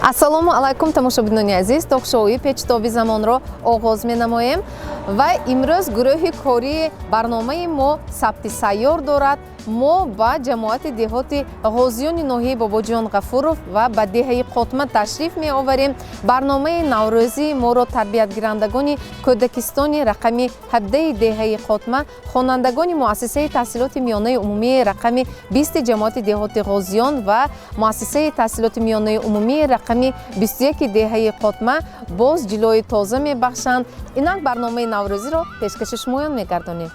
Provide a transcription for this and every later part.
Ассалому алайкум, тамошобинони азиз. Ток-шоуи Печтоби замонро оғоз менамоем ва имрӯз гурӯҳи кории барномаи мо сабти сайёр дорад. Мо ба ҷамоати деҳоти Ғозиёни ноҳияи Бобоҷон Ғафуров ва ба деҳаи Қотма ташриф меоварем. Барномаи наврӯзии моро тарбиятгирандагони кӯдакистони рақами 17 деҳаи Қотма, хонандагони муассисаи таҳсилоти миёнаи умумии рақами 20 ҷамоати деҳоти Ғозиён ва муассисаи таҳсилоти миёнаи умумии рақами 21 деҳаи Қотма боз ҷилои тоза мебахшанд. Инак барномаи наврӯзиро пешкаши шумоён мегардонем.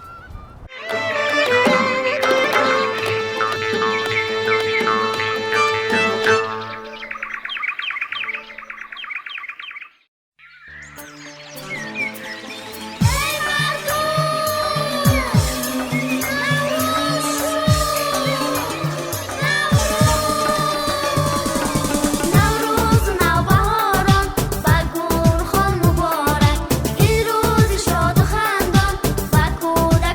Наврӯзу навбаҳорон ба гулхон муборак, ин рӯзи шоду хандон ба кӯдакон.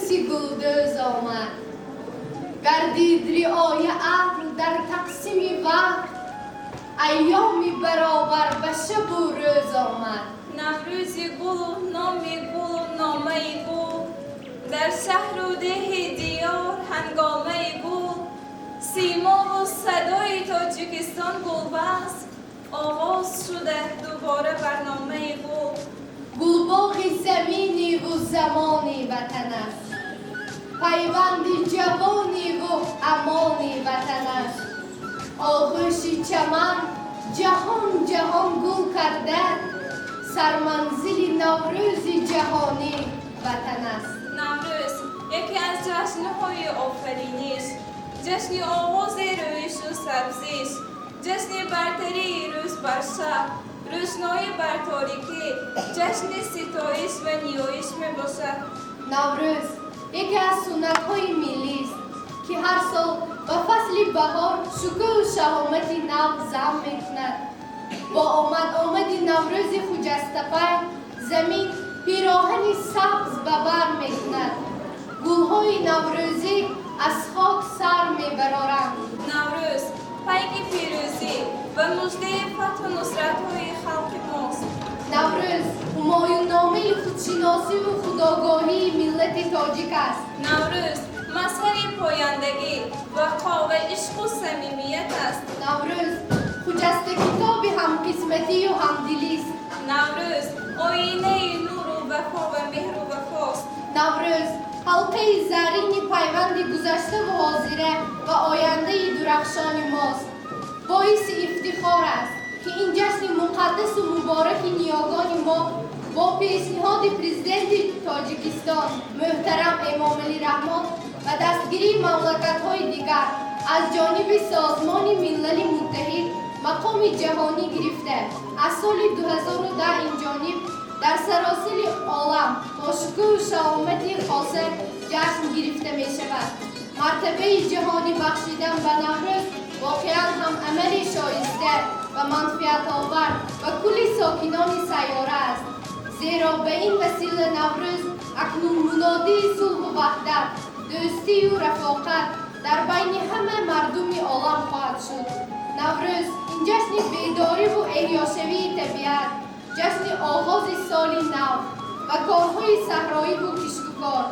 Наврӯзи гулдӯз омад. Гардид риоя ақл дар тақсими вақт, айёми баробар ба шабу рӯз омад. Наврӯзи гулу номи гулу номаи гул, дар шаҳру деҳи диёр ҳангомаи гул, симову садои Тоҷикистон гулбаст, оғоз шуда дубора барномаи гул. Гулбоғи заминиву замони ватан аст, пайванди ҷавониву амони ватан аст. Оғӯши чаман ҷаҳон ҷаҳон гул карда, сарманзили Наврӯзи ҷаҳонӣ ватан аст. Наврӯз яке аз ҷашнҳои офариниш, ҷашни оғози рӯишу сабзиш, ҷашни бартарии рӯз бар шаб, рӯшноӣ бар торикӣ, ҷашни ситоиш ва ниёиш мебошад. Наврӯз яке аз суннатҳои миллист, ки ҳар сол ба фасли баҳор шукӯҳу шаҳомати нав зам мекунад. Бо омад-омади Наврӯзи хуҷастапай замин пироҳани сабз ба бар мекунад, гулҳои наврӯзӣ аз хок сар мебароранд. Наврӯз пайки пирӯзӣ ва муждаи фатҳу нусратҳои халқи мост. Наврӯз ҳумоюнномаи худшиносиву худогоҳии миллати тоҷик аст. Наврӯз мазҳари пояндагӣ, вақо ва ишқу самимият аст. Наврӯз хуҷастакитоби ҳамқисматию ҳамдилист. Наврӯз оинаи нуру вафо ва меҳру вафост. Наврӯз ҳалқаи заррини пайванди гузаштаву ҳозира ва ояндаи дурахшони мост. Боиси ифтихор аст, ки ин ҷашни муқаддасу мубораки ниёгони мо бо пешниҳоди Президенти Тоҷикистон муҳтарам Эмомалӣ Раҳмон ва дастгирии мамлакатҳои дигар аз ҷониби Созмони Милали Муттаҳид мақоми ҷаҳонӣ гирифта, аз соли 2010 инҷониб дар саросари олам бо шукӯҳу шаҳомати хоса ҷашн гирифта мешавад. Мартабаи ҷаҳонӣ бахшидан ба Наврӯз воқеан ҳам амали шоиста ва манфиатовар ба кулли сокинони сайёра аст, зеро ба ин васила Наврӯз акнун мунодии сулҳу ваҳдат, дӯстию рафоқат дар байни ҳама мардуми олам хоҳад шуд. Наврӯз ин ҷашни бедориву эҳёшавии табиат, ҷашни оғози соли нав ва корҳои саҳроиву киштукор,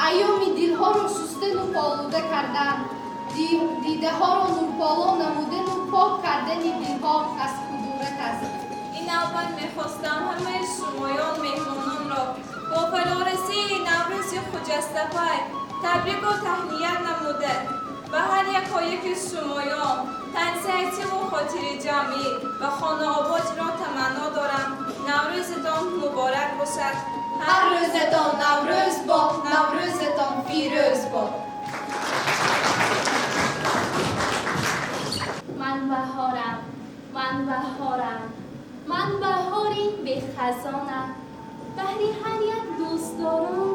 айёми дилҳоро шустану полуда кардан, дидаҳоро нурполо намудану пок кардани дилҳо аз кудурат аст. Ин навбат мехостам ҳамаи шумоён меҳмононро бо фарорасии Наврӯзи хуҷастапай табрику таҳният намуда, ба ҳар якояки шумоён тансиҳативу хотириҷамъӣ ва хонаободиро таманно дорам. Наврӯзатон муборак бошад. Ҳар рӯзатон Наврӯз бод, Наврӯзатон фирӯз бод. Ман баҳорам, ман баҳорам, ман баҳори бехазонам. Баҳри ҳар як дӯстдорон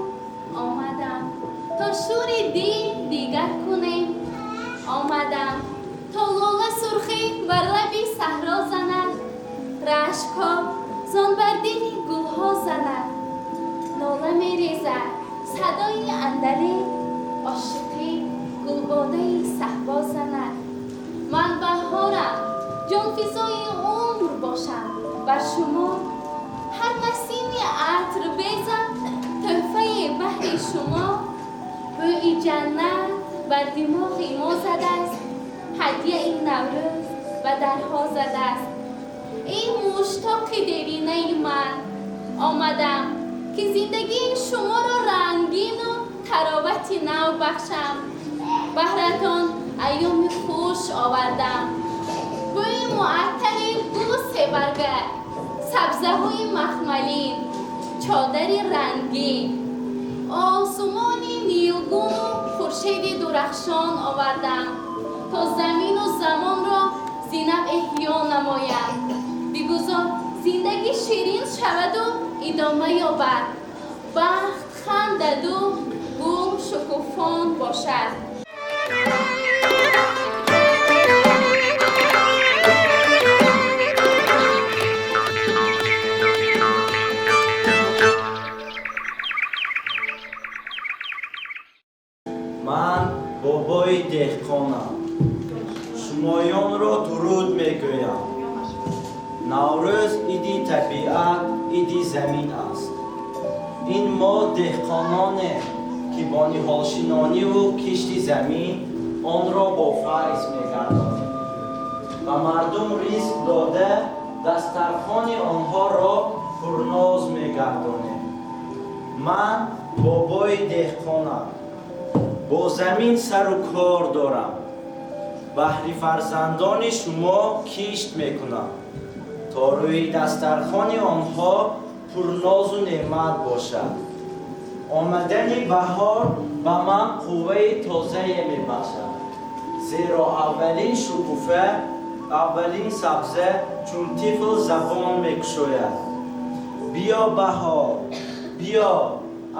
омадам, то шӯри дил дигар кунем. Омадам, то лола сурхӣ бар лаби саҳро занад, рашкҳо зон бар дили гулҳо занад. Лола мерезад садои андалеб, ошиқӣ гулбодаи саҳбо занад. Ман баҳорам, ҷонфизои умр бошам бар шумо. Ҳар насими атр безам тӯҳфаи баҳри шумо. Бӯи ҷаннат бар димоғи мо задааст, ҳадияи Наврӯз ба дарҳо задааст. Эй муштоқи деринаи ман, омадам, ки зиндагии шуморо рангину таровати нав бахшам. Баҳратон айёми хуш овардам. Бӯи муаттари гулу себарга, сабзаҳои махмалин, чодари рангин, осумони нилгуну хуршеди дурахшон овардам, то замину замонро зинав эҳё намоям. Бигузор зиндагӣ ширин шаваду идома ёбад, бахт хандаду гул шукуфон бошад. Ман бобои деҳқонам, шумоёнро дуруд мегӯям. Наврӯз иди табиат, иди замин аст. Ин мо деҳқононе, ки бо ниҳолшинониву кишти замин онро бо файз мегардонем ва мардум ризқ дода, дастархони онҳоро пурноз мегардонем. Ман бобои деҳқонам, бо замин сару кор дорам, баҳри фарзандони шумо кишт мекунам, то рӯи дастархони онҳо пурнозу неъмат бошад. Омадани баҳор ба ман қувваи тозае мебахшад, зеро аввалин шукуфа, аввалин сабза чун тифл забон мекушояд. Биё, баҳор, биё,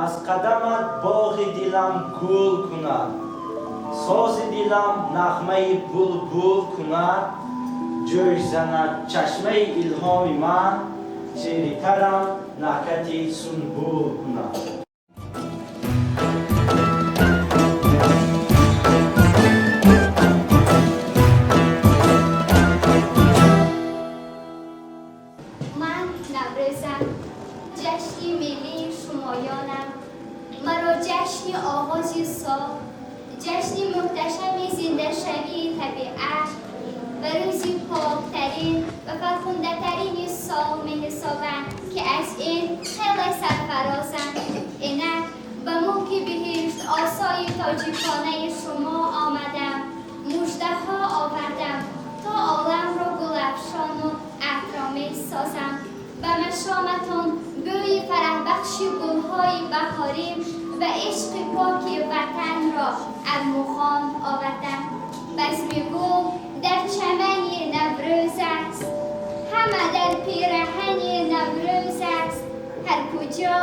аз қадамат боғи дилам гул кунад, сози дилам нағмаи булбул кунад, ҷӯш занад чашмаи илҳоми ман, шери тарам накати сунбул кунад. Ман Наврӯзам, ҷашни миллии шумоёнам. Маро ҷашни оғози сол, ҷашни муҳташами зиндашавии табиат ва рӯзи поктарин ва фархундатарини сол меҳисобанд, ки аз ин хеле сарфарозам. Инак ба мулки биҳишт осои тоҷиконаи шумо омадам, муждаҳо овардам, то оламро гулафшону атромез созам. Ба машоматон бӯи фараҳбахши гулҳои баҳорӣ ва ишқи поки ватанро армуғон овардам. Базми гул дар чамани Наврӯз аст, ҳама дар пираҳани Наврӯз аст, ҳар куҷо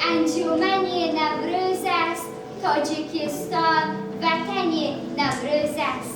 анҷумани Наврӯз аст, Тоҷикистон ватани Наврӯз аст.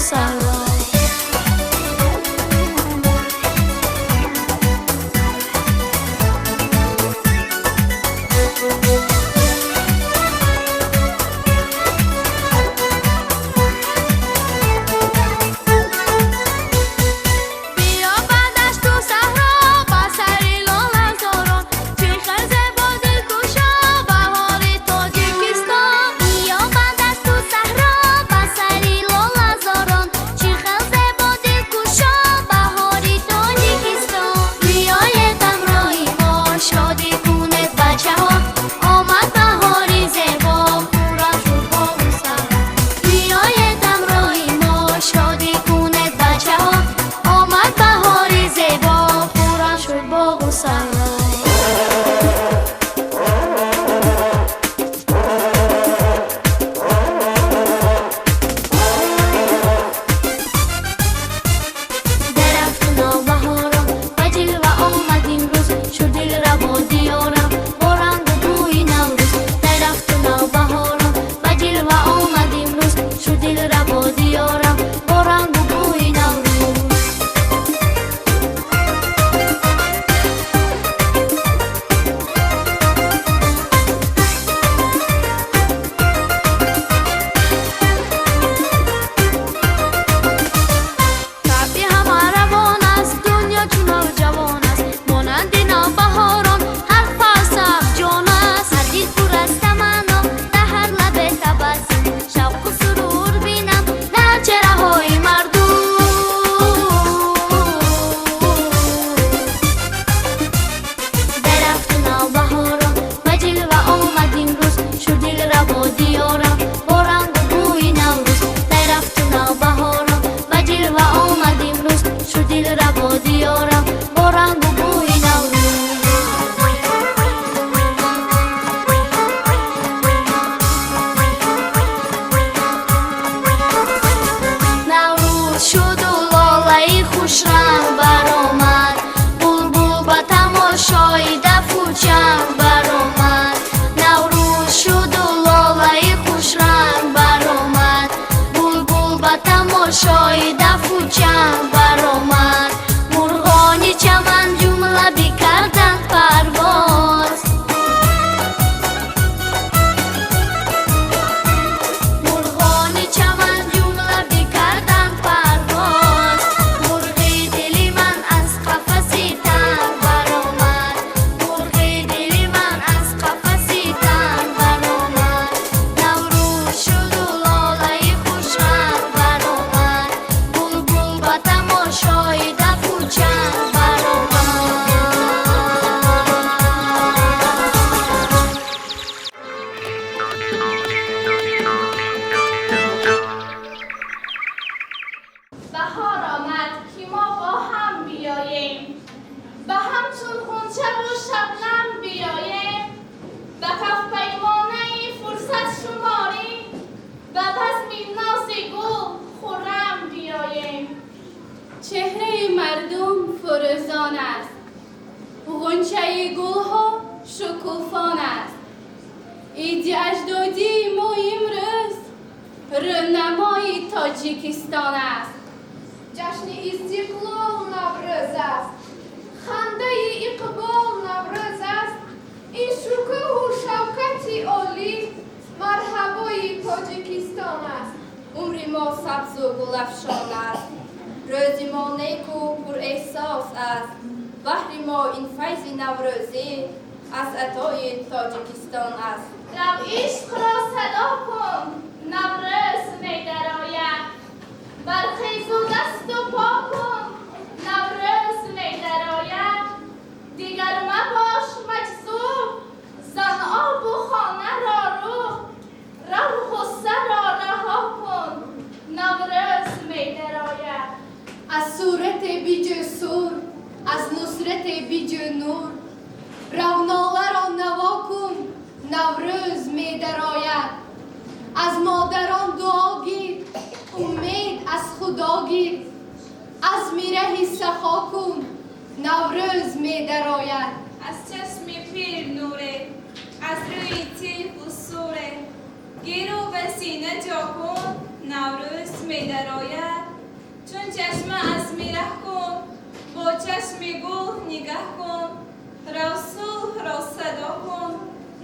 саҳро. Биё ба дашту саҳро, ба сари лолазорон, чӣ хел зебо дилкушо баҳори Тоҷикистон. Биё ба дашту саҳро, ба сари лолазорон, чӣ хел зебо дилкушо баҳори Тоҷикистон. Биёед ҳамроҳи мо, шодӣ кунед бачаҳо, омад баҳори зебо, хуррам шуд боғу саҳро. Биёед ҳамроҳи мо, шодӣ кунед бачаҳо, омад баҳори зебо, хуррам шуд боғу саҳро. Дарафту навбаҳорам ба ҷилва омад имрӯз, шуд дилраво диёрам бо рангу бӯи Наврӯз. Дарафту навбаҳорам ба ҷилва омад имрӯз, шуд дилраво диёрам бо рангу бӯи Наврӯз. Табъи ҳама равон аст, дунё чун навҷавон аст, монанди навбаҳорон ҳар фасл сабзҷон аст. Ҳар дил пур аз таманно, дар ҳар лабе табассум, шавқу сурур бинам дар чеҳраҳои мардум. Дарафту навбаҳорон ба ҷилва омад имрӯз, шуд дилраво диёрам бо рангу бӯи Наврӯз. Дарафту навбаҳорон ба ҷилва омад имрӯз, шуд дилраво диёрам бо рангу бӯи Наврӯз. Наврӯз шуду лолаи хушранг баромад, булбул ба тамошои дафу чанг баромад. Наврӯз шуду лолаи хушранг баромад, булбул ба тамошои дафу чанг баромад. Мурғони чаман ҷумла бикарданд парвоз, мурғони чаман ҷумла бикарданд парвоз. Мурғи дили ман аз қафаси танг баромад, мурғи дили ман аз қафаси танг баромад. Наврӯз шуду лолаи хушранг баромад, булбул ба тамошои дафу чанг баромад. Баҳор омад, ки мо бо ҳам биёем, ба ҳамчун ғунчаву шабнам биёем, ба кафпаймонаи фурсат шуморӣ, ба базми нози гул хуррам биёем. Чеҳраи мардум фурӯзон аст, ғунчаи гулҳо шукуфон аст. Иди аҷдодии мо имрӯз рӯнамои Тоҷикистон аст. Ҷашни истиқлол Наврӯз аст, хандаи иқбол Наврӯз аст. Ин шукӯҳу шавкати олӣ марҳабои Тоҷикистон аст. Умри мо сабзу гулафшон аст, рӯзи мо неку пурэҳсос аст. Баҳри мо ин файзи наврӯзӣ аз атои Тоҷикистон аст. Рав, ишқро садо кун, Наврӯз медарояд. Бархезу дасту по кун, Наврӯз медарояд. Дигар мабош маҷзуб, зан обу хонаро рӯб. Рав, ғуссаро раҳо кун, Наврӯз медарояд. Аз сурате биҷӯ сур, аз нусрате биҷӯ нур. Равноларо наво кун, Наврӯз медарояд. Аз модарон дуо гир, умед аз Худо гир. Азми раҳи сахо кун, Наврӯз медарояд. Аз чашми пир нуре, аз рӯи тиғу суре, гиру ба сина ҷо кун. Наврӯз медарояд. Чун чашма аз мираҳ кун, бо чашми гул нигаҳ кун, рав сулҳро садо кун,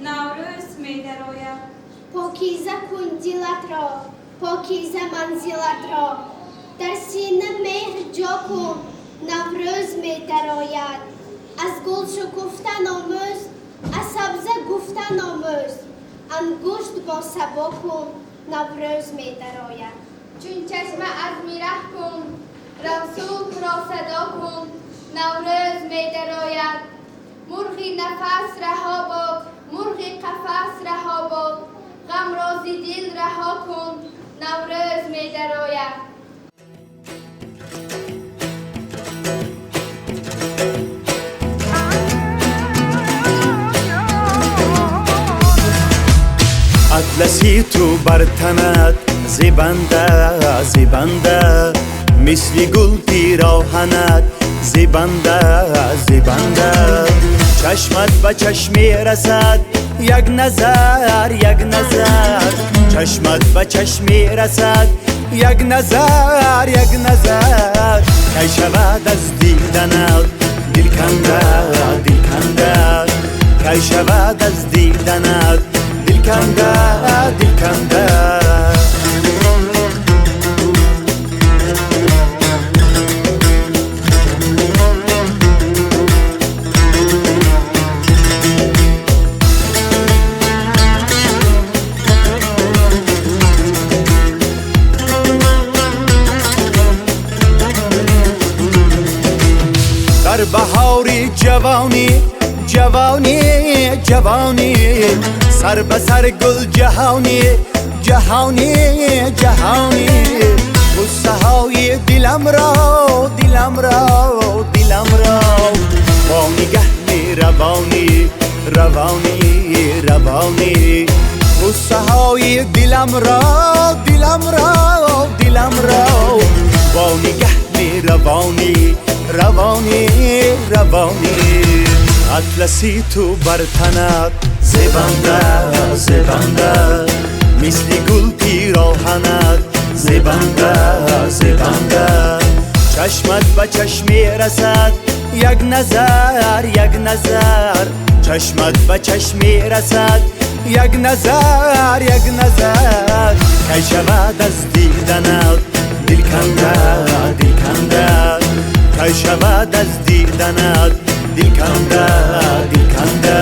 Наврӯз медарояд. Покиза кун дилатро, покиза манзилатро, дар сина меҳр ҷо кун, Наврӯз медарояд. Аз гул шукуфтан омӯз, аз сабза гуфтан омӯз, ангушт бо сабо кун, Наврӯз медарояд. Чун чашма аз мираҳ кун, рав сулҳро садо кун, Наврӯз медарояд. Мурғи нафас раҳо бод, мурғи қафас раҳо бод, ғамро зи дил раҳо кун, Наврӯз медарояд. Атласи ту бар танат зебанда, зебанда, мисли гул пироҳанат зебанда, зебанда. Чашмат ба чашм мерасад, як назар, як назар. Чашмат ба чашм мерасад, як назар, як назар. Кай шавад аз диданат дил канда, дил канда. Кай шавад аз диданат дил канда, дил канда. Дар баҳори ҷавонӣ, ҷавонӣ, ҷавонӣ, сар ба сар гул ҷаҳонӣ, ҷаҳонӣ, ҷаҳонӣ. Ғуссаҳои диламро, диламро, диламро бо нигаҳ меравонӣ, равонӣ, равонӣ. Ғуссаҳои диламро, диламро, диламро бо нигаҳ меравонӣ, равонӣ, равонӣ. Атласи ту бар танат зебанда, зебанда, мисли гул пироҳанат зебанда, зебанда. Чашмат ба чашм мерасад, як назар, як назар. Чашмат ба чашм мерасад, як назар, як назар. Кай шавад аз диданат дил канда, дил канда. Кай шавад аз диданат дил канда, дил канда.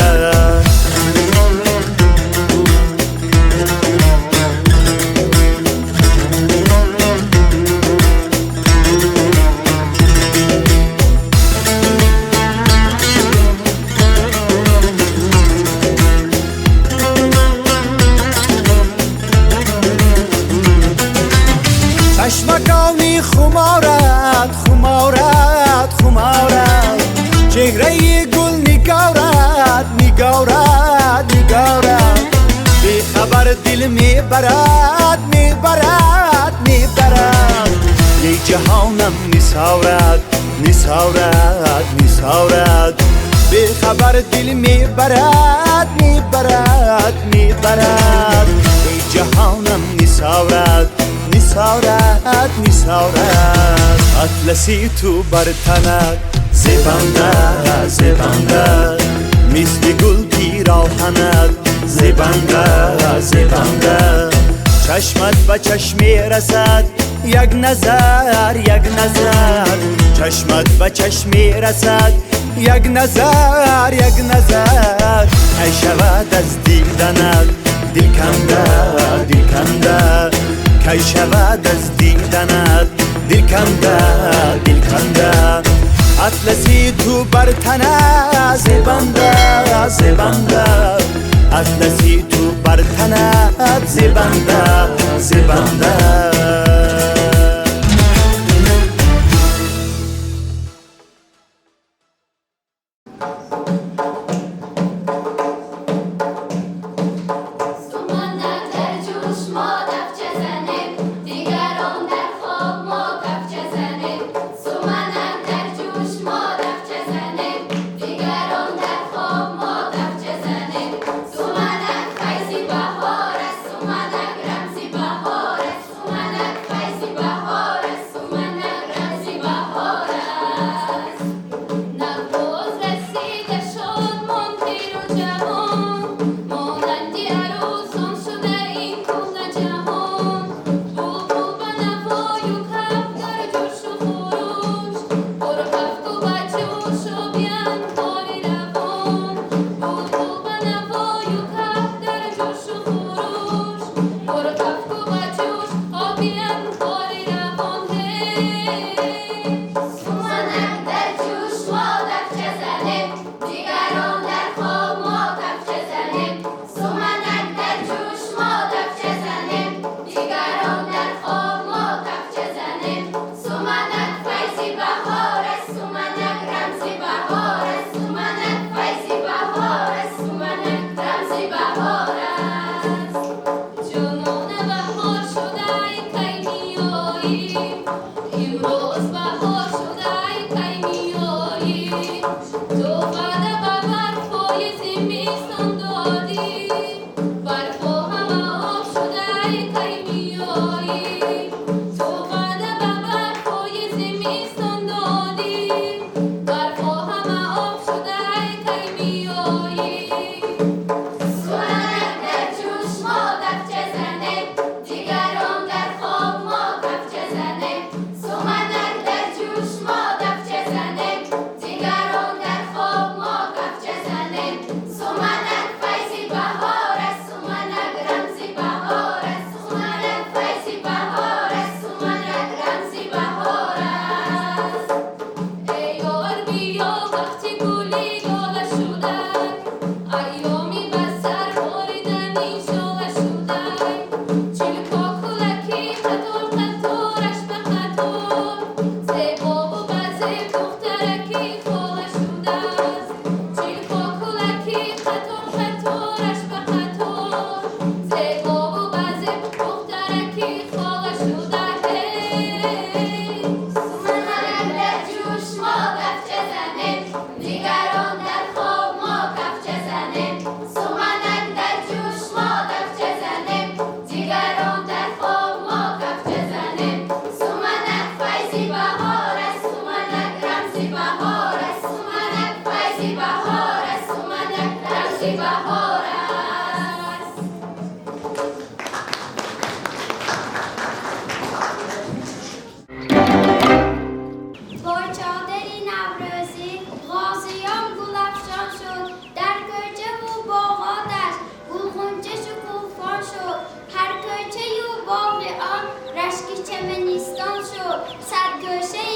Чашмакони хуморат, хуморат, хуморат, чеҳраи гул нигорат, нигорат, нигорат. Бехабар дил мебарад, мебарад, мебарад. Ей ҷаҳонам нисорат, нисорат, нисорат. Бехабар дил мебарад, мебарад, мебарад. Ей ҷаҳонам нисорат, нисорат, нисорат. Атласи ту бар танат зебанда, зебанда, мисли гул пироҳанат зебанда, зебанда. Чашмат ба чашм мерасад, як назар, як назар. Чашмат ба чашм мерасад, як назар, як назар. Кай шавад аз диданат дил канда, дил канда. Кай шавад аз диданат дил канда, дил канда. Атласи ту бар танат зебанда, зебанда. Атласи ту бар танат зебанда, зебанда. Суманак дар ҷӯш мо дафча занем, дигарон дар хоб мо кафча занем. Суманак дар ҷӯш мо дафча занем, дигарон дар хоб мо кафча занем. Суманак файзи баҳор аст, суманак рамзи баҳор аст, суманак. Имрӯз баҳор шудай, кай меоӣ? Ту ваъда ба барфҳои зимистон додӣ, барфҳо ҳама об шудай, кай меоӣ? Ту ваъда ба барфҳои зимистон додӣ, барфҳо ҳама об шудай, кай меоӣ? Суманак дар ҷӯш, мо дафча занем, дигарон дар хоб, мо кафча занем. Суманак дар ҷӯш, мо дафча занем, дигарон дар хоб, мо кафча занем. Суманак файзи баҳор аст, суманак рамзи баҳор аст. Суманак файзи баҳор аст, суманак рамзи баҳор аст. Эй ёр, биё, вақти гули лола шудай, айёми ба сар боридани жола шудай. Чилкокӯлаки қатор қатораш ба қатор, зебову ба зеб духтараки хола шудааст. Чилкокӯлаки қатор қатораш ба қатор, зебову ба зеб духтараки хола шуда. Ҳей, суманак дар ҷӯш, мо дафча занем, дигарон дар хоб, мо кафча занем. Суманак дар ҷӯш, мо дафча занем, дигарон дар хоб, мо кафча занем. Суманак файзи баҳор аст, суманак рамзи баҳор аст. Суманак файзи баҳор аст, суманак рамзи баҳор аст. Бо чодари наврӯзӣ ғозиён гулафшон шуд, дар кӯчаву боғоташ гулғунча шукуфон шуд. Ҳар кӯчаю боғи он рашки чаманистон шуд. Садгӯшаи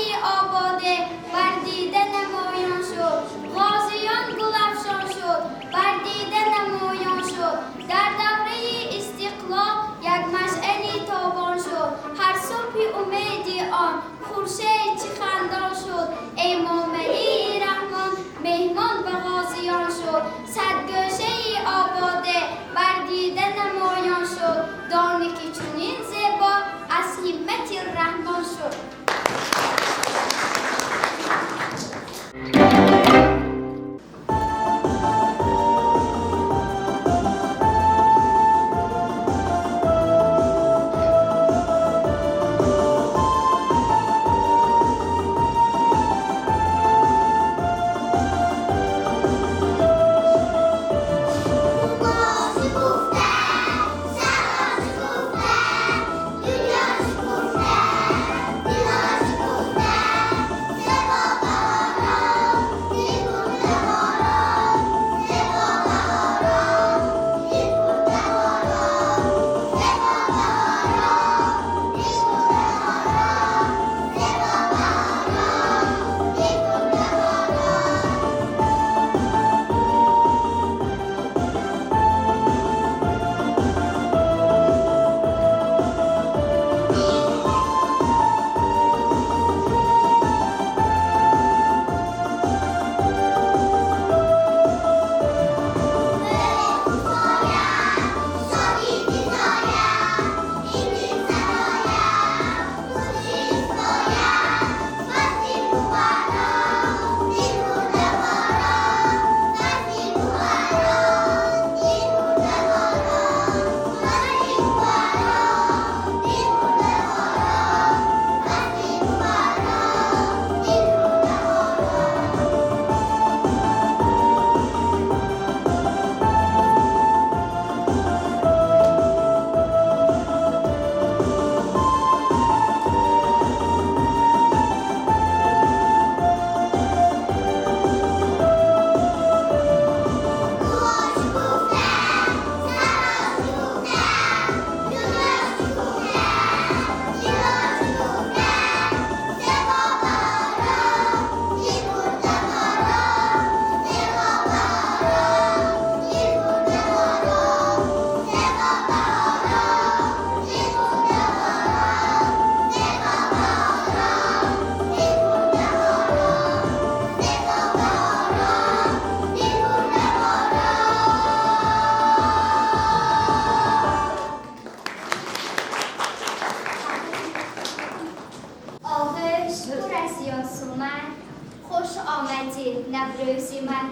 Ҷӯш пур аз ёсуман, хуш омадӣ, Наврӯзи ман.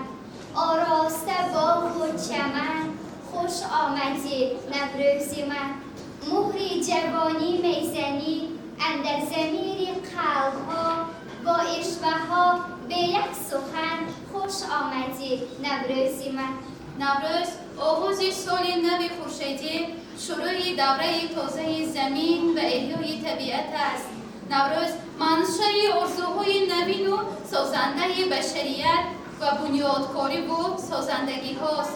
Ороста боғу чаман, хуш омадӣ, Наврӯзи ман. Муҳри ҷавонӣ мезанӣ андар замири қалбҳо, бо ишваҳо бе як сухан, хуш омадӣ, Наврӯзи ман. Наврӯз оғози соли нави хуршедӣ, шурӯи давраи тозаи замин ва эҳёи табиат аст. Наврӯз маншаи орзуҳои навину созандаи башарият ва бунёдкориву созандагиҳост.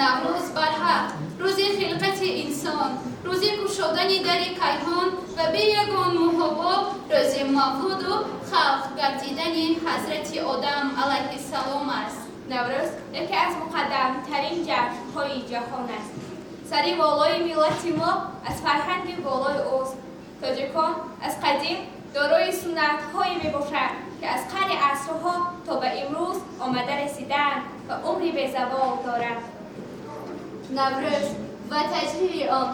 Наврӯз барҳақ рӯзи хилқати инсон, рӯзи кушодани дари кайҳон ва бе ягон муҳобо рӯзи мавлуду халқ гардидани ҳазрати Одам алайҳиссалом аст. Наврӯз яке аз муқаддамтарин ҷашнҳои ҷаҳон аст. Сари волои миллати мо аз фарҳанги волои ӯст. Тоҷикон аз қадим дорои суннатҳое мебошанд, ки аз қарни асрҳо то ба имрӯз омада расидаанд ва умри безавол доранд. Наврӯз ва таҷлили он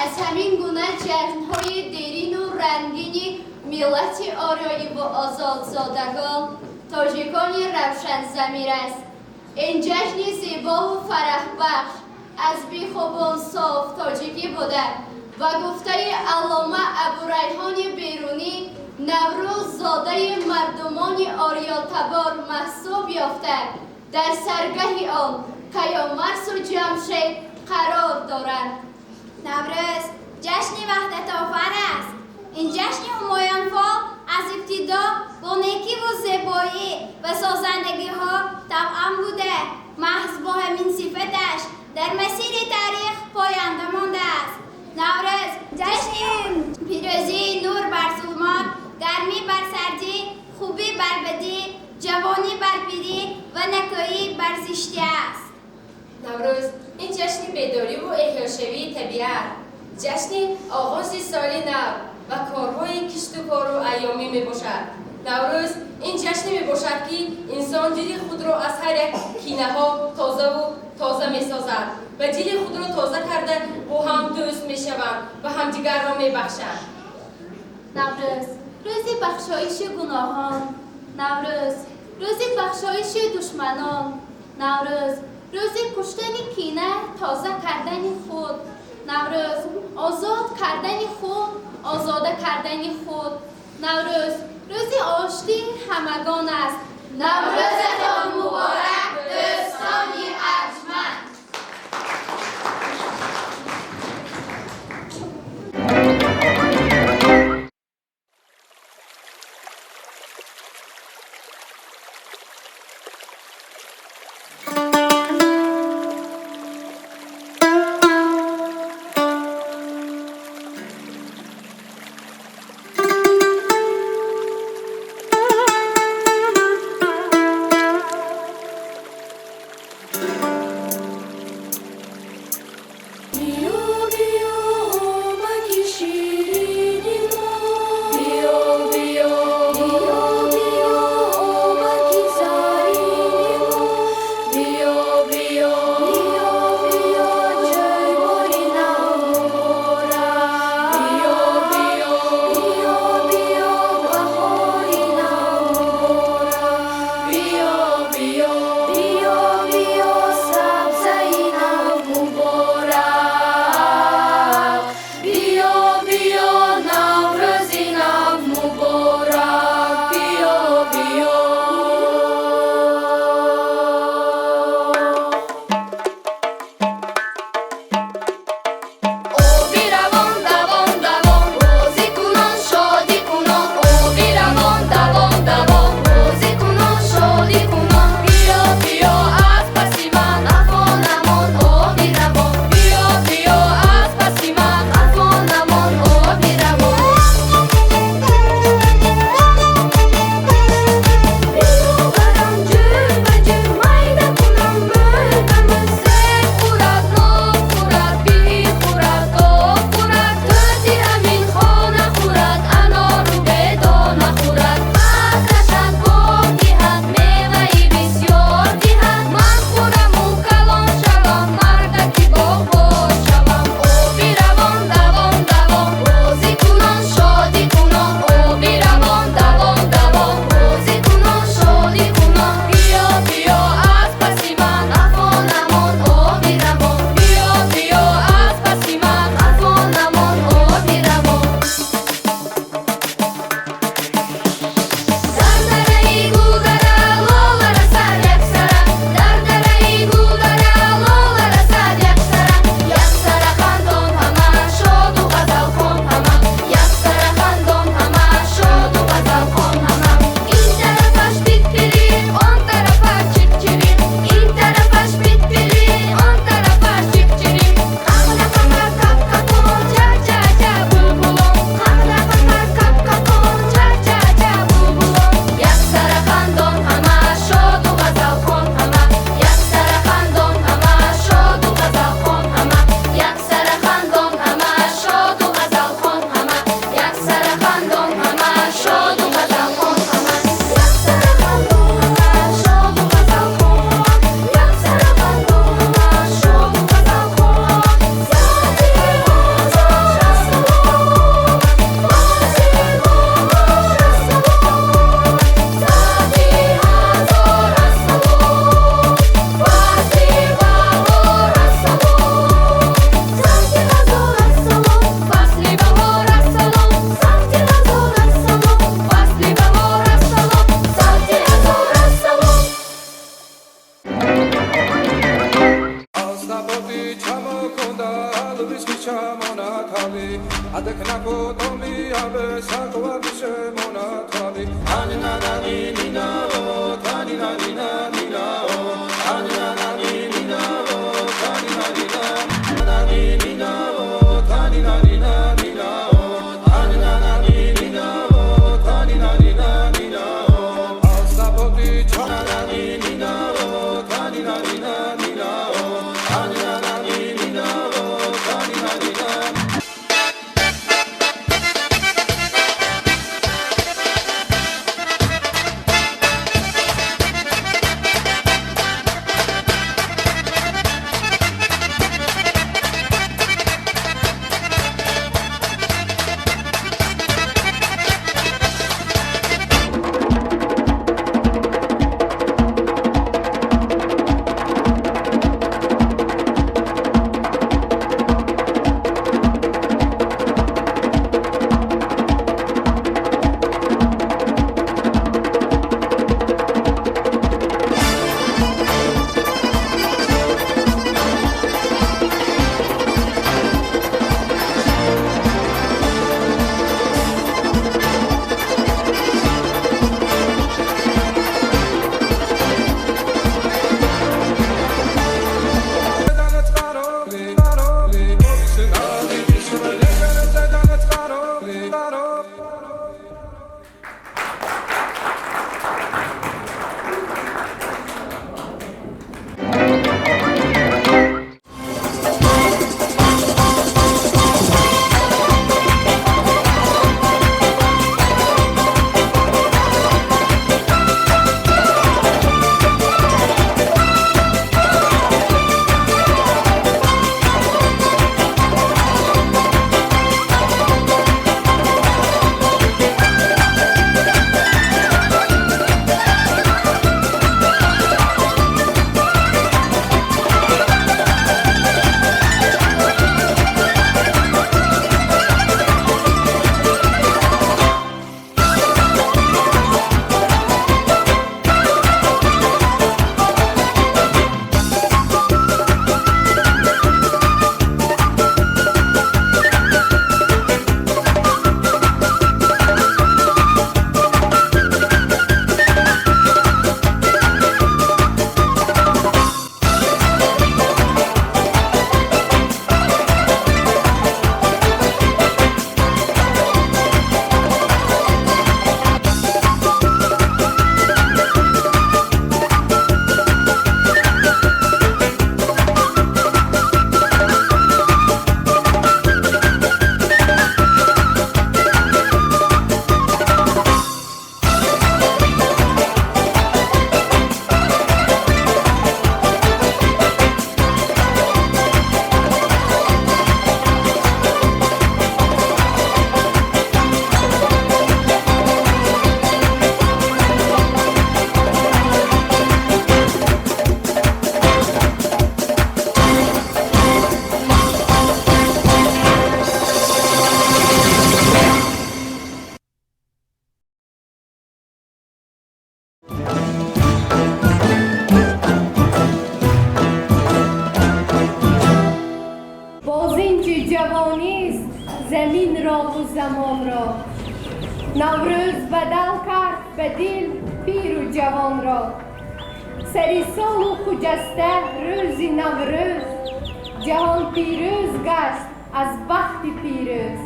аз ҳамин гуна ҷашнҳои дерину рангини миллати ориёиву озодзодагон, тоҷикони равшанзамир аст. Ин ҷашни зебову фараҳбахш аз бихубон соф тоҷикӣ буда, ба гуфтаи Аллома Абурайҳони Берунӣ, Наврӯз зодаи мардумони ориётабор маҳсуб ёфта, дар саргаҳи он Каёмарсу Ҷамшед қарор доранд. Наврӯз ҷашни ваҳдатофар аст. Ин ҷашни ҳумоюнфол аз ибтидо бо некиву зебоӣ ва созандагиҳо тавъам буда, маҳз бо ҳамин сифаташ дар масири таърих поянда мондааст. Наврӯз ҷашни пирӯзии нур бар зулмот, гармӣ бар сардӣ, хубӣ бар бадӣ, ҷавонӣ бар пирӣ ва накӯӣ бар зиштӣ аст. Наврӯз ин ҷашни бедориву эҳёшавии табиат, ҷашни оғози соли нав ва корҳои кишту кору айёмӣ мебошад. Наврӯз ин ҷашне мебошад, ки инсон дили худро аз ҳар як кинаҳо тозаву тоза месозад ва дили худро тоза карда бо ҳам дӯст мешаванд ва ҳамдигарро мебахшанд. Наврӯз рӯзи бахшоиши гуноҳон, Наврӯз рӯзи бахшоиши душманон, Наврӯз рӯзи куштани кина, тоза кардани худ, Наврӯз озод кардани худ, озода кардани худ, Наврӯз рӯзи оштии ҳамагон аст. Наврӯзатон муборак, дӯстони арҷманд! Заминро замонро Наврӯз бадал кард ба дил пиру ҷавонро. Сари солу хуҷаста рӯзи Наврӯз, ҷаҳон пирӯз гашт аз бахти пирӯз.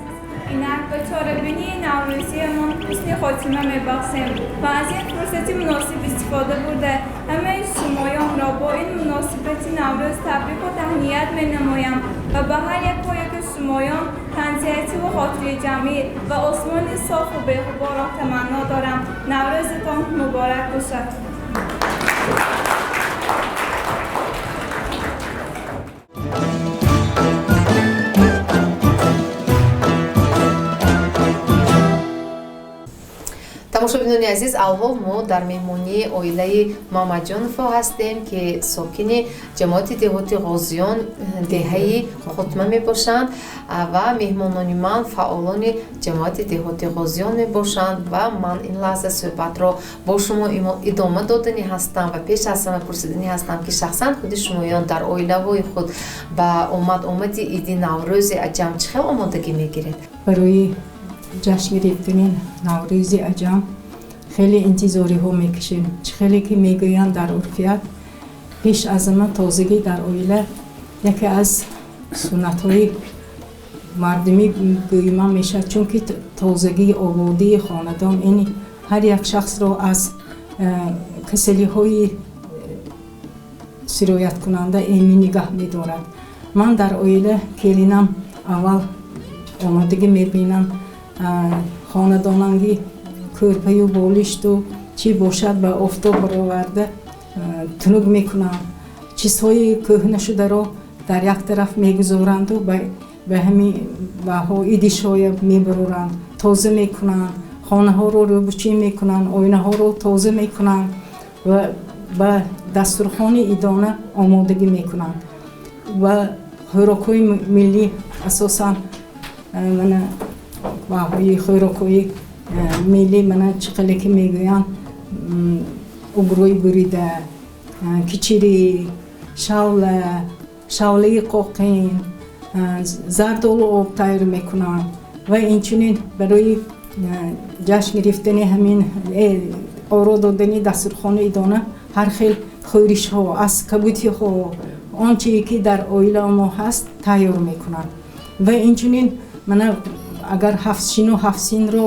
Инак ба чорабинии наврӯзиамон ҳусни хотима мебахшем ва аз ин фурсати муносиб истифода бурда, ҳамаи шумоёнро бо ин муносибати Наврӯз табрику таҳният менамоям ва ба ҳар якояки шумоён тансиҳативу хотириҷамъӣ ва осмони софу беғуборро таманно дорам. Наврӯзатон муборак бошад! Тамошобинони азиз, алҳол мо дар меҳмонии оилаи Мамаҷоново ҳастем, ки сокини ҷамоати деҳоти Ғозиён, деҳаи Хотма мебошанд ва меҳмонони ман фаъолони ҷамоати деҳоти Ғозиён мебошанд ва ман ин лаҳза суҳбатро бо шумо идома додани ҳастам ва пеш аз ҳама пурсидани ҳастам, ки шахсан худи шумоён дар оилаҳои худ ба омад-омади иди Наврӯзи аҷам чӣ хел омодагӣ мегиред? Барои ҷашн гирифтани Наврӯзи аҷам Хеле интизориҳо мекашем. Чӣ хеле ки мегӯянд дар урфият, пеш аз ҳама тозагӣ дар оила яке аз суннатҳои мардумӣ гӯима мешавад, чунки тозагии ободии хонадон ин ҳар як шахсро аз касалиҳои сирояткунанда эмин нигаҳ медорад. Ман дар оила келинам аввал омодагӣ мебинам, хонадонанги кӯрпаю болишту чӣ бошад ба офтоб бароварда тунук мекунам, чизҳои кӯҳнашударо дар як тараф мегузоранду ба ҳамин ваҳо идишҳоя мебароранд, тоза мекунанд, хонаҳоро рӯбучин мекунанд, оинаҳоро тоза мекунанд ва ба дастурхони идона омодагӣ мекунанд ва хӯрокҳои миллӣ, асосан мана ваҳои хӯрокҳои миллӣ, мана чӣ хеле ки мегӯянд, угрӯи бурида, кичирӣ, шавла, шавлаи қоқин, зардолу об тайёр мекунанд ва инчунин барои ҷашн гирифтани ҳамин оро додани дастурхони идона ҳар хел хӯришҳо аз кабутиҳо, он чие ки дар оила мо ҳаст, тайёр мекунанд. Ва инчунин мана агар ҳафтшину ҳафтсинро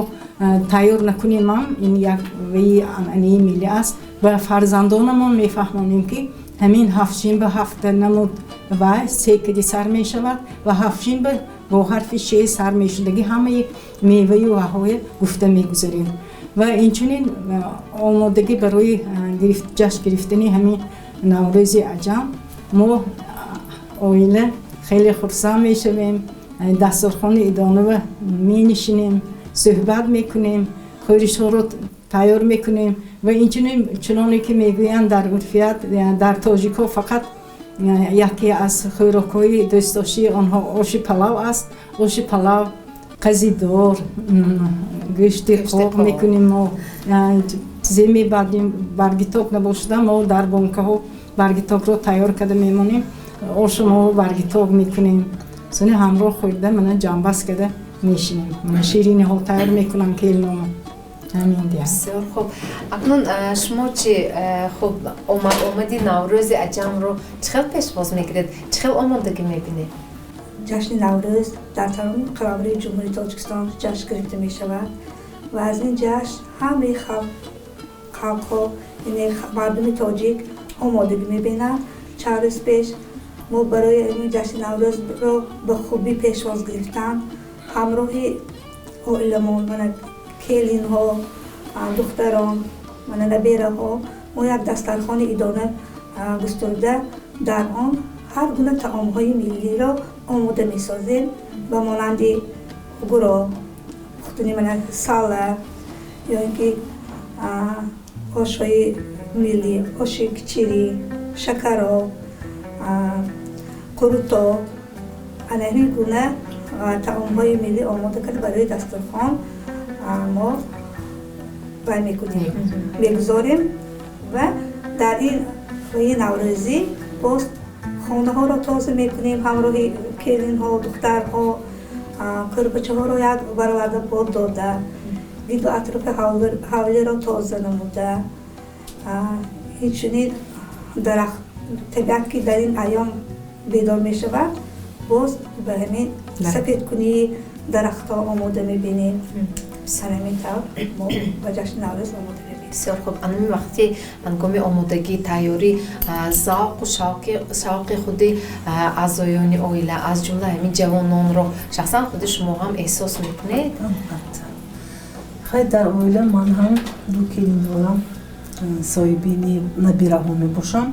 тайёр накунем ҳам, ин як ваи анъанаи миллӣ аст ва фарзандонамон мефаҳмонем, ки ҳамин ҳафтшин ба ҳафта намуд ва се кади сар мешавад ва ҳафтшин ба бо ҳарфи ше сар мешудагӣ ҳамаи меваю ваҳоя гуфта мегузарем. Ва инчунин омодагӣ барои ҷашн гирифтани ҳамин Наврӯзи аҷам мо оила хеле хурсанд мешавем, дастурхони идонава менишинем, суҳбат мекунем, хӯришҳоро тайёр мекунем. Ва инчунин чуноне ки мегӯянд дар урфият, дар тоҷикҳо фақат яке аз хӯрокҳои дӯстдоштии онҳо оши палав аст. Оши палав, қазидор, гӯшти қоқ мекунем мо, чизе мебардем, баргиток набошада, мо дар бонкаҳо баргитокро тайёр карда мемонем, ошу мо баргиток мекунем, сони ҳамроҳ хӯрда, мана ҷамъбаст карда мешинем, шириниҳо тайёр мекунам келинома. Ҳамин дия. Бисёр хуб. Акнун шумо чи, хуб, омади Наврӯзи аҷамро чӣ хел пешвоз мегиред, чӣ хел омодагӣ мебинед? Ҷашни Наврӯз дар тамоми қаламрави Ҷумҳурии Тоҷикистон ҷашн гирифта мешавад ва аз ин ҷашн ҳамаи халқҳо, яъне мардуми тоҷик, омодагӣ мебинанд. Чанд рӯз пеш мо барои ин ҷашни Наврӯзро ба хубӣ пешвоз гирифтан ҳамроҳи оиламон, мана келинҳо, духтарон, мана набераҳо, мо як дастархони идона густурда, дар он ҳар гуна таомҳои миллиро омода месозем, ба монанди угуро, пухтани мана сала ё ин ки ошҳои миллӣ, оши кичирӣ, шакароб, қурутоб, ана ҳамин гуна таомҳои миллӣ омода карда, барои дастурхон мо вай мекунем, мегузорем. Ва дар ин наврӯзӣ боз хонаҳоро тоза мекунем ҳамроҳи келинҳо, духтарҳо, кӯрпачаҳоро як бароварда бод дода, гирду атрофи ҳавлиро тоза намуда. Инчунин дарахт, табиат ки дар ин айём бедор мешавад, боз ба ҳамин сафедкунии дарахтҳо омода мебинем. Ҳамин тавр мо ба ҷашни Наврӯз омода мебинем. Бисёр хуб. Анами вақти ҳангоми омодагӣ, тайёрӣ, завқу шавқи худи аъзоёни оила, аз ҷумла ҳамин ҷавононро шахсан худи шумо ҳам эҳсос мекунед? Хай, дар оила ман ҳам ду келин дорам, соҳиби набираҳо мебошам.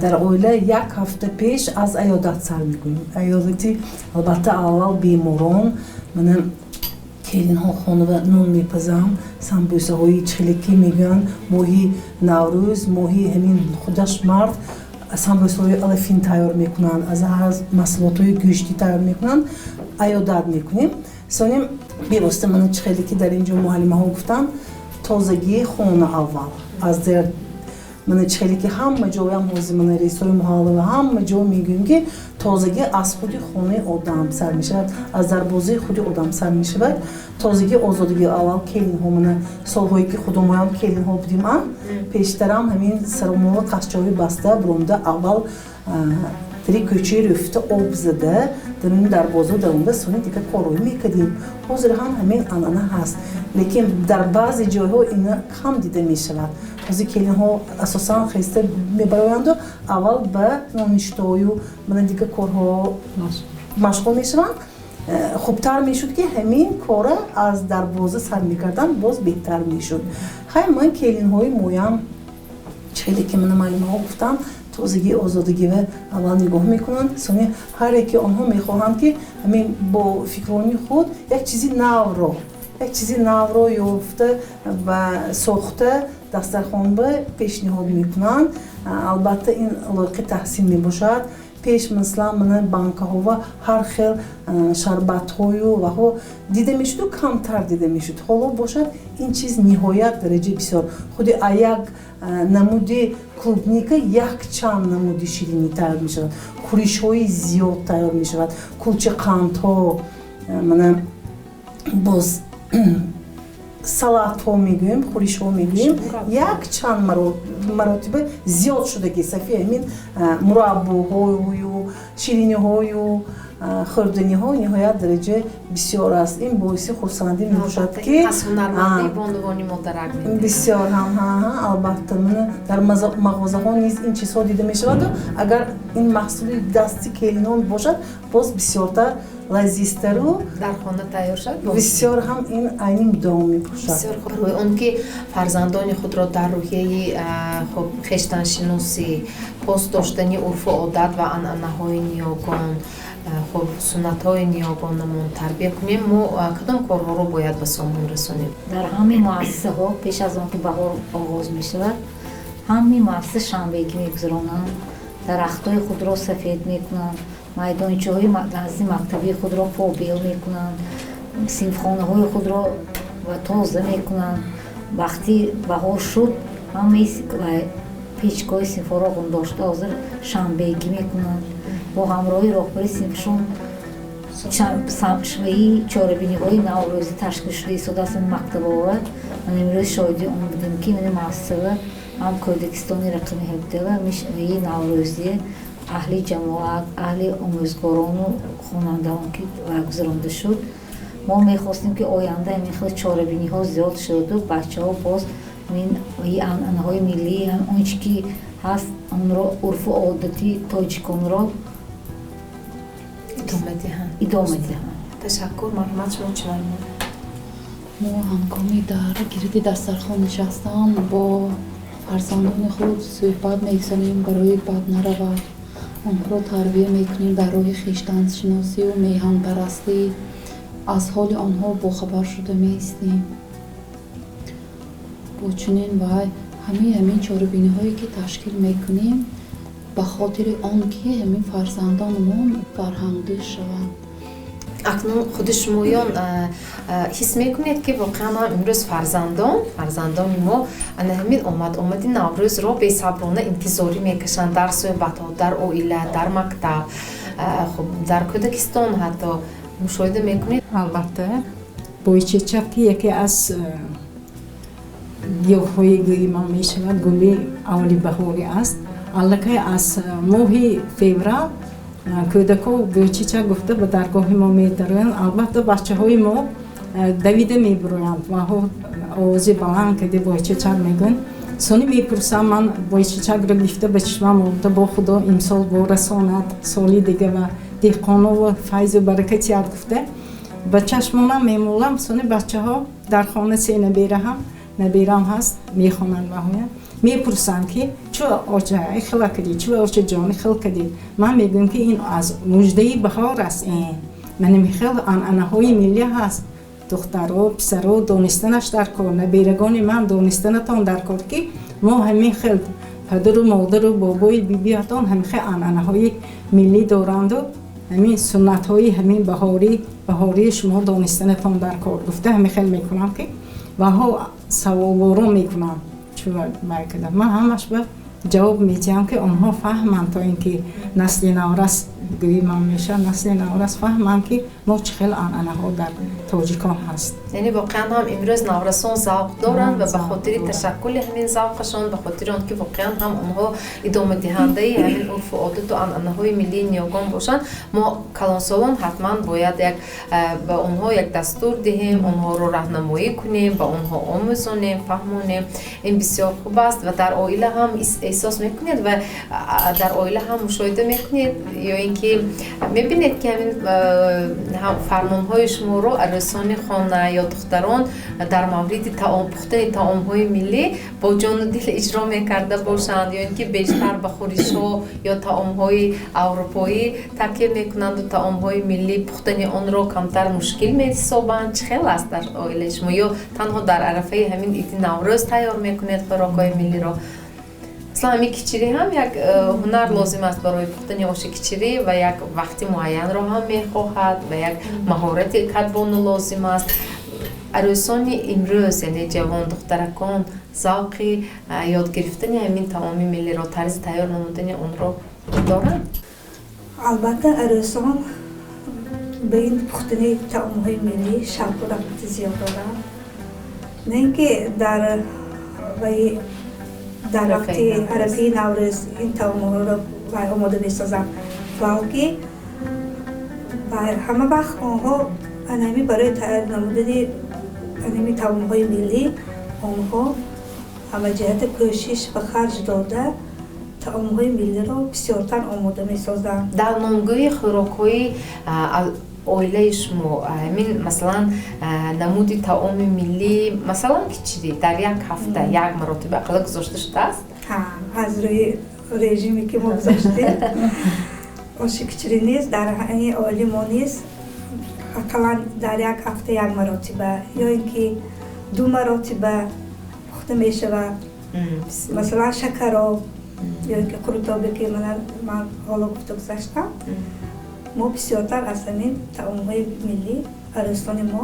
Дар оила як ҳафта пеш аз аёдат сар мекунем. Аёдати, албатта, аввал беморон. Мана келинҳо хонава нон мепазам, самбӯсаҳои чихеле ки мегӯянд, моҳи Наврӯз, моҳи ҳамин худаш мард самбӯсаҳои алафин тайёр мекунанд, аз ҳар маҳсулотҳои гӯштӣ тайёр мекунанд, аёдат мекунем. Соним бевосита мана чихеле ки дар ин ҷо муаллимаҳо гуфтанд, тозагии хона аввал аз дар Мана чихеле ки ҳама ҷоям ҳозир мана раисои муҳалла ҳама ҷо мегӯем, ки тозагӣ аз худи хонаи одам сар мешавад, аз дарвозаи худи одам сар мешавад. Тозагӣ, озодагӣ аввал келинҳо, мана солҳое ки худомоям келинҳо будим, ам пештарам ҳамин саромова қасчови баста буромда, аввал дари кӯчаи рӯфта об зада, даруни дарвоза даромда, сони дигар корҳое мекардем. Ҳозир ҳам ҳамин анъана ҳаст, лекин дар баъзе ҷойҳо ина кам дида мешавад. Ҳозир келинҳо асосан хеста мебароянду аввал ба ноништою мана дигар корҳо машғул мешаванд. Хубтар мешуд, ки ҳамин кора аз дарвоза сар мекарданд, боз беҳтар мешуд. Хай, ман келинҳои моям хеле ки мана маълумаҳо гуфтанд, тозагӣ, озодагива аввал нигоҳ мекунанд, сони ҳар яке онҳо мехоҳанд, ки ҳамин бо фикрони худ як чизи навро ёфта ва сохта дастархонба пешниҳод мекунанд. Албатта, ин лоиқи таҳсин мебошад. Пеш, масалан, мана банкаҳова ҳар хел шарбатҳою ваҳо дида мешуду камтар дида мешуд. Ҳоло бошад, ин чиз ниҳоят дараҷаи бисёр. Худи як намуди клубника якчанд намуди ширинӣ тайёр мешавад, хӯришҳои зиёд тайёр мешавад, кулчақандҳо, мана боз салатҳо мегӯем, хӯришҳо мегӯем, якчанд маротиба зиёд шудаги. Сафи ҳамин мураббоҳою шириниҳою хӯрданиҳо ниҳоят дараҷа бисёр аст. Ин боиси хурсандӣ мебошад, ки бисёр ҳам, албатта, дар мағозаҳо низ ин чизҳо дида мешаваду агар ин маҳсули дасти келинон бошад, боз бисёртар лазизтару дар хона тайёр шавад. Бисёр ҳам ин айни муддао мебошад. Бисёр хуб. Барои он ки фарзандони худро дар рӯҳияи хуб хештаншиносӣ, пос доштани урфу одат ва анъанаҳои ниёгон, хуб суннатҳои ниёгонамон тарбия кунем, мо кадом корҳоро бояд ба сомон расонем? Дар ҳамаи муассисаҳо пеш аз он ки баҳор оғоз мешавад, ҳамаи муассиса шанбегӣ мегузаронанд, дарахтҳои худро сафед мекунанд, майдончаҳои назди мактабии худро побел мекунанд, синфхонаҳои худро тоза мекунанд. Вақти баҳор шуд, ҳамаи печкаҳои синфҳоро ғундошта, ҳозир шанбегӣ мекунанд. Бо ҳамроҳи роҳбари синфшон шваи чорабиниҳои наврӯзӣ ташкил шуда истодааст мактабова. Ман имрӯз шоҳиди он будем, ки мани муассисава ҳам кӯдакистони рақами 17 мишваи наврӯзӣ аҳли ҷамоат, аҳли омӯзгорону хонандаон ки гузаронда шуд. Мо мехостем, ки оянда ҳамин хел чорабиниҳо зиёд шудаду бачаҳо боз анъанаҳои миллӣ, он чи ки ҳаст, онро, урфу одати тоҷиконро идома диҳанд. Идома диҳанд. Ташаккур. Марҳамат, шумо чӣ маълумот? Мо ҳангоми дар гирди дастархон нишастан бо фарзандони худ суҳбат мегузарем, барои бад наравад. Онҳоро тарбия мекунем дар роҳи хештаншиносию меҳанпарастӣ, аз ҳоли онҳо бохабар шуда меистем. Бо чунин вай ҳамаи ҳамин чорабиниҳое ки ташкил мекунем, ба хотири он ки ҳамин фарзандонамон фарҳангдӯст шаванд. Акнун худи шумоён ҳис мекунед, ки воқеан ҳам имрӯз фарзандони мо ана ҳамин омад-омади Наврӯзро бесаброна интизорӣ мекашанд? Дар суҳбатҳо, дар оила, дар мактаб, хуб, дар кӯдакистон ҳатто мушоҳида мекунед? Албатта, бойчечак, ки яке аз гиёҳҳои гӯи ман мешавад, гули аввали баҳорӣ аст. Аллакай аз моҳи феврал кӯдако бойчечак гуфта ба даргоҳи мо медароянд. Албатта, бачаҳои мо давида мебуроянд ваҳо овози баланд кади бойчечак мегӯянд. Сони мепурсам ман, бойчечакро гирифта ба чишмам оварда, бо Худо имсол борасонад, соли дига ва деҳқонову файзу баракатият гуфта ба чашмонам мемолам. Сони бачаҳо дар хона се набераҳам, наберам ҳаст, мехонанд ваҳоя, мепурсанд, ки чӯ оча хела кардӣ, чӯ очаҷон хел кардӣ. Ман мегӯям, ки ин аз муждаи баҳор аст. Ин манами хел анъанаҳои миллӣ ҳаст, духтаро, писаро, донистанаш дар кор, наберагони ман, донистанатон дар кор, ки мо ҳамин хел падару модару бобои бибиятон ҳамин хел анъанаҳои миллӣ доранду ҳамин суннатҳои ҳамин баҳории шумо донистанатон дар кор гуфта, ҳамин хел мекунам, ки ваҳо саволборон мекунам. Чӣ вай кардам, ман ҳамаш ба ҷавоб медиҳам, ки онҳо фаҳманд, то ин ки насли наврас гӯи ман мешавад, насли наврас фаҳманд, ки мо чӣ хел анъанаҳо дар тоҷикон ҳаст. Яъне воқеан ҳам имрӯз наврасон завқ доранд ва ба хотири ташаккули ҳамин завқашон, ба хотири он ки воқеан ҳам онҳо идомадиҳандаи ҳамин урфу одату анъанаҳои миллии ниёгон бошанд, мо калонсолон ҳатман бояд як ба онҳо як дастур диҳем, онҳоро раҳнамоӣ кунем, ба онҳо омӯзонем, фаҳмонем. Ин бисёр хуб аст. Ва дар оила ҳам эҳсос мекунед ва дар оила ҳам мушоҳида мекунед ё ин ки мебинед, ки ҳамин фармонҳои шуморо арӯсони хона ё духтарон дар мавриди пухтани таомҳои миллӣ бо ҷону дил иҷро мекарда бошанд, ё ин ки бештар ба хӯришҳо ё таомҳои аврупоӣ такя мекунанду таомҳои миллӣ пухтани онро камтар мушкил меҳисобанд? Чӣ хел аст дар оилаи шумо? Ё танҳо дар арафаи ҳамин иди Наврӯз тайёр мекунед хӯрокҳои миллиро? Масалан, ҳамин кичирӣ ҳам як ҳунар лозим аст барои пухтани оши кичирӣ ва як вақти муайянро ҳам мехоҳад ва як маҳорати кадбону лозим аст. Арӯсони имрӯз, яъне ҷавон духтаракон, завқи ёд гирифтани ҳамин таоми миллиро, тарзи тайёр намудани онро доранд? Албатта, арӯсон ба ин пухтани таомҳои миллӣ шавқу рағбати зиёд доранд, на ин ки дар вақти арафаи Наврӯз ин таомҳоро омода месозанд, балки ҳама вақт онҳо анами барои тайёр намудани анами таомҳои миллӣ онҳо ҳамаҷиҳата кӯшиш ба харҷ дода, таомҳои миллиро бисёртар омода месозанд. Дар номгӯи хӯрокҳои оилаи шумо ҳамин, масалан, намуди таоми миллӣ, масалан, кичирӣ дар як ҳафта як маротиба ақалла гузошта шудааст? Аз рӯи режиме ки мо гузоштем, оши кичирӣ низ дар ҳамин оилаи мо низ ақаллан дар як ҳафта як маротиба ё ин ки ду маротиба пухта мешавад. Масалан, шакароб ё ин ки қурутобе, ки ман ҳоло гуфта гузаштам, мо бисёртар аз ҳамин таомҳои миллӣ арӯстони мо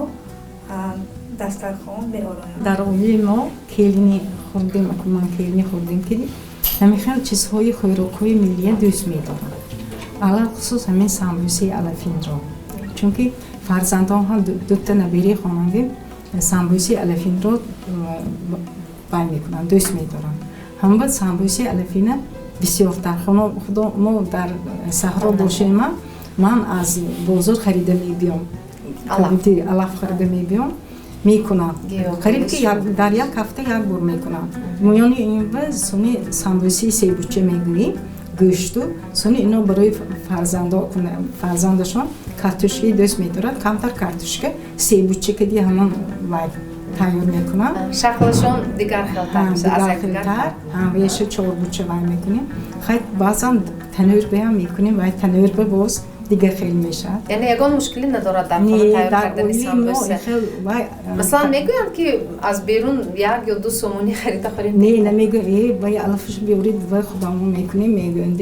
дастархон меороянд. Дар оилаи мо келини хурдем, ман келини хурдем, ки ҳамин хел чизҳои хӯрокҳои миллия дӯст медорам, алалхусус ҳамин самбусаи алафинро, чунки фарзандон ҳам, дута набираи хонандем, самбусаи алафинро бай мекунанд, дӯст медоранд. Ҳамба самбусаи алафина бисёртар худо мо дар саҳро бошема, ман аз бозор харида мебиём, алаф харида мебиём, мекунам. Қариб ки дар як ҳафта як бор мекунам. Миёни ин сони самбусаи себуча мегӯем, гӯшту сони ино барои фарзандашон картошкаи дӯст медорад, камтар картошка себуча кади ҳамон вай тайёр мекунам. Шаклашон дигар хелтар. Веша чорбуча вай мекунем. Хай, баъзан танӯрбаам мекунем, вай танӯрба боз дигар хел мешавад. Яъне ягон мушкилӣ надорад дар хона тайёр кардани самбуса? Масалан, мегӯянд, ки аз берун 1 ё 2 сомонӣ харида хӯрем. Не, намегӯям. Вай алафаш биёрид, вай худамон мекунем, мегӯянд.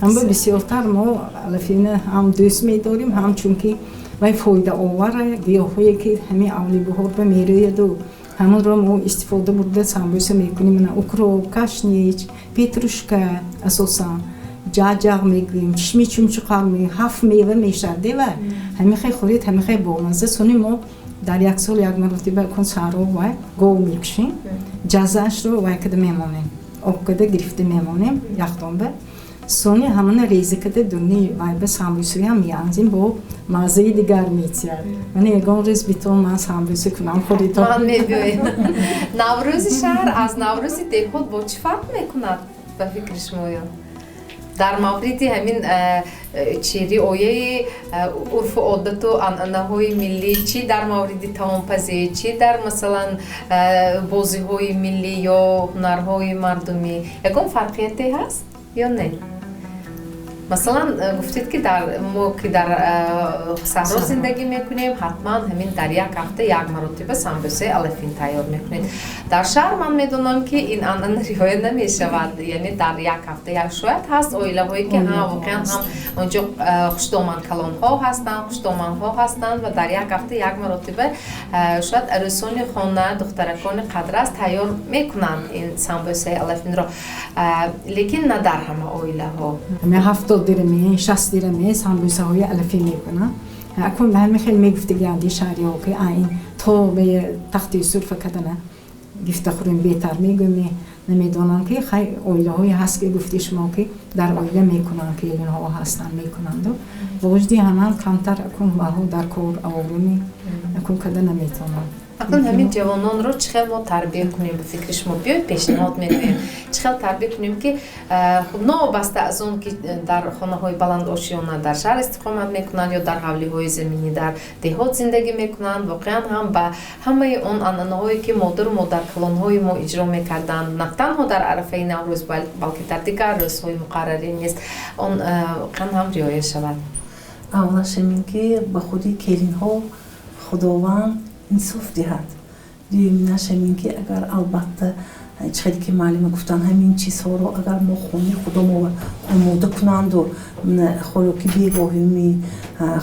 Ҳама бисёртар мо алафина ҳам дӯст медорем, ҳам чунки вай фоидаовар, гиёҳҳое ки ҳамин авли баҳор ба мерӯяду ҳамонро мо истифода бурда самбуса мекунем. Укроп, кашнич, петрушка, асосан ҷаҷақ мегӯем, чишми чумчуқар мегӯем, ҳафт мева мешавад дева, ҳамихай хӯред, ҳамихай бомазза. Сони мо дар як сол як маротиба кун саҳро вай гов мекушем, ҷазаашро вай када мемонем, об када гирифта мемонем яхдонба, сони ҳамона реза када дуни вай ба самбусаям меанзем, бо маззаи дигар метиҳад. Ман ягон рӯз битон ман самбуса кунам, хӯритон. Ман мебиёем. Наврӯзи шаҳр аз наврӯзи деҳот бо чӣ фарқ мекунад, ба фикри шумоён, дар мавриди ҳамин чи риояи урфу одату анъанаҳои миллӣ, чӣ дар мавриди таомпазӣ, чӣ дар, масалан, бозиҳои миллӣ ё ҳунарҳои мардумӣ, ягон фарқияте ҳаст ё не? Масалан, гуфтед, ки дар мо, ки дар саҳро зиндагӣ мекунем, ҳатман ҳамин дар як ҳафта як маротиба самбӯсаи алафин тайёр мекунед. Дар шаҳр ман медонам, ки ин анъана риоя намешавад, яъне дар як ҳафта як, шояд ҳаст оилаҳое, ки ҳа, воқеан ҳам онҷо хуштоман калонҳо ҳастанд, хуштоманҳо ҳастанд ва дар як ҳафта як маротиба шояд арӯсони хона, духтаракони қадрас тайёр мекунанд ин самбӯсаи алафинро, лекин на дар ҳама оилаҳо. 70 дирами, 60 дирами самбӯсаҳои алафӣ мекунам. Акун ҳами хел мегуфтагианди шаҳриҳо, ки ин то ба тахти сурфа кардана гифта хӯрем беҳтар мегӯем. Намедонам, ки хай оилаҳое ҳаст, ки гуфти шумо, ки дар оила мекунанд, келинҳо ҳастанд, мекунанду бо вуҷуди ҳаман камтар акун ваҳо дар кор аворуми акун карда наметавонанд. Акнун ҳамин ҷавононро чӣ хел мо тарбия кунем, ба фикри шумо? Биёед, пешниҳод мекунем, чӣ хел тарбия кунем, ки хуб, новобаста аз он ки дар хонаҳои баландошёна дар шаҳр истиқомат мекунанд ё дар ҳавлиҳои заминӣ дар деҳот зиндагӣ мекунанд, воқеан ҳам ба ҳамаи он анъанаҳое, ки модару модаркалонҳои мо иҷро мекарданд, на танҳо дар арафаи Наврӯз, балки дар дигар рӯзҳои муқаррарӣ низ он воқеан ҳам риоя шавад. Аввалаш ҳамин, ки ба худи келинҳо Худованд инсоф диҳад. Дуюминаш ҳамин, ки агар, албатта, чӣ хеле ки муаллима гуфтанд, ҳамин чизҳоро агар мо хони худомо омода кунанду хӯроки бегоҳими,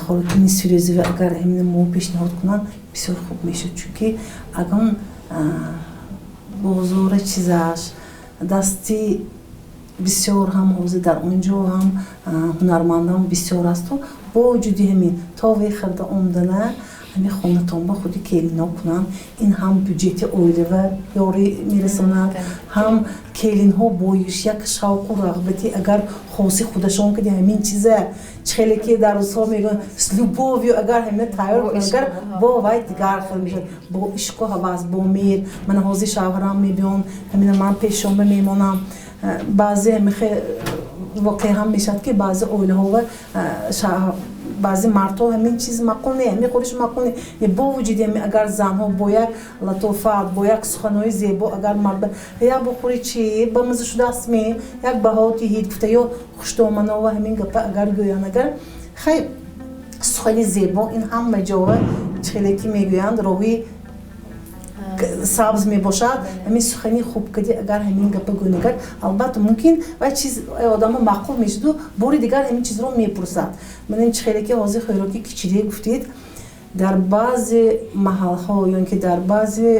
хӯроки нисфирӯзива агар ҳамин мо пешниҳод кунанд, бисёр хуб мешуд, чунки агон бозора чизаш дасти бисёр ҳам ҳозир дар он ҷо ҳам ҳунармандон бисёр асту бо вуҷуди ҳамин то ве хӯрда омдана ҳамин хонатон ба худи келино кунанд, ин ҳам бюҷети оилава ёрӣ мерасонад, ҳам келинҳо бо як шавқу рағбати агар хоси худашон кади ҳамин чиза, чӣ хеле ки дар рӯзҳо мегӯянд, с любовью агар ҳамина тайёр кунанд, агар бо вай дигар хел мешавад, бо ишқу ҳавас, бо меҳр. Мана ҳозир шавҳарам мебиён, ҳамина ман пешшонба мемонам. Баъзе ҳамихе воқеа ҳам мешавад, ки баъзе оилаҳова баъзе мардҳо ҳамин чиз маъқул не, ҳамин хӯриш маъқул не. Бо вуҷуди ҳамин агар занҳо бо як латофат, бо як суханҳои зебо, агар мард як бухӯри, чи ба маза шудааст, ме як баҳо диҳид гуфта, ё хуштоманова ҳамин гапа агар гӯянд, агар хай сухани зебо ин ҳама ҷова, чӣ хеле ки мегӯянд, роҳи сабз мебошад. Ҳамин сухани хуб кади агар ҳамин гапа гӯянд, агар албатта мумкин вай чиз одамо маъқул мешуду бори дигар ҳамин чизро мепурсад. Мана ин чӣ хеле ки ҳозир хӯроки кичирие гуфтед, дар баъзе маҳалҳо ё ин ки дар баъзе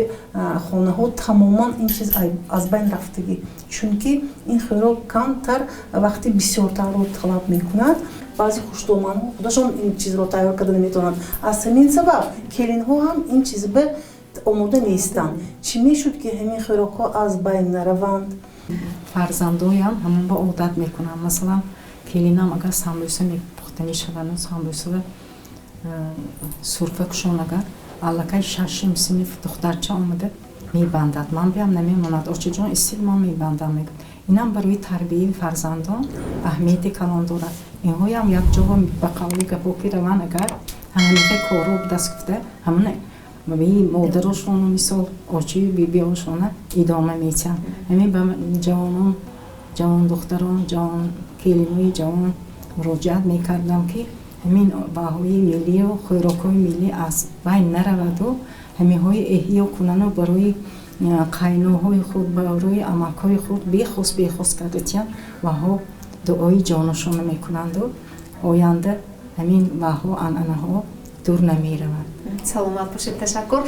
хонаҳо тамоман ин чиз аз байн рафтагӣ, чунки ин хӯрок камтар вақти бисёртарро талаб мекунад. Баъзе хуштоманҳо худашон ин чизро тайёр карда наметавонанд, аз ҳамин сабаб келинҳо ҳам ин чиз ба омода нестанд. Чӣ мешуд, ки ҳамин хӯрокҳо аз байн нараванд? Фарзандоям ҳамон ба одат мекунам. Масалан, келинам агар самбӯса мепухтанӣ шавану самбӯсава сурфа кушон, агар аллакай шашум синф духтарча омада мебандад, ман биям намемонад, очаҷон, истил, ман мебандам, мегӯяд. Инам барои тарбияи фарзандон аҳамияти калон дорад. Инҳоям якҷо ба қавли гапо ки раванд, агар ҳамиқа корро даст гуфта, ҳамон модарошону мисол очию бибиошона идома метиҳанд. Ҳамин ба ҷавонон, ҷавондухтарон, ҷавон келинои ҷавон муроҷиат мекардам, ки ҳамин баҳои миллию хӯрокҳои миллӣ аз байн нараваду ҳаминҳои эҳё кунану барои қайноҳои худ, барои амакҳои худ бехос бехос карда тиҳанд. Ваҳо дуои ҷоношона мекунанду оянда ҳамин ваҳо анъанаҳо дур намераванд. Саломат бошед, ташаккур.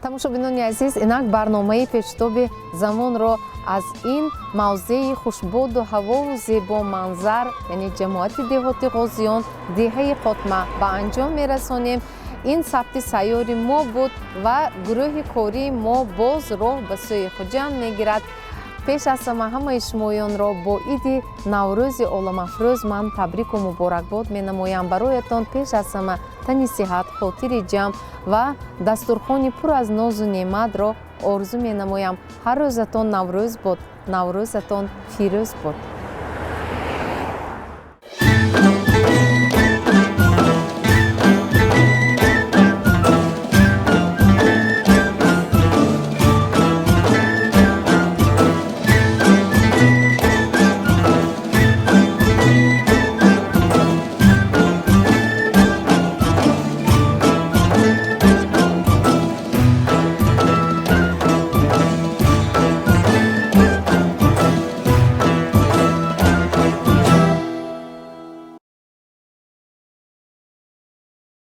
Тамошобинони азиз, инак барномаи Пештоби замонро аз ин мавзеи хушбоду ҳавову зебоманзар, яъне ҷамоати деҳоти Ғозиён, деҳаи Қотма ба анҷом мерасонем. Ин сабти сайёри мо буд ва гурӯҳи кории мо боз роҳ ба сӯи Хуҷанд мегирад. Пеш аз ҳама ҳамаи шумоёнро бо иди Наврӯзи оламафрӯз ман табрику муборакбод менамоям. Бароятон пеш аз ҳама тани сиҳат, хотири ҷамъ ва дастурхони пур аз нозу неъматро орзу менамоям. Ҳар рӯзатон Наврӯз бод, Наврӯзатон фирӯз бод.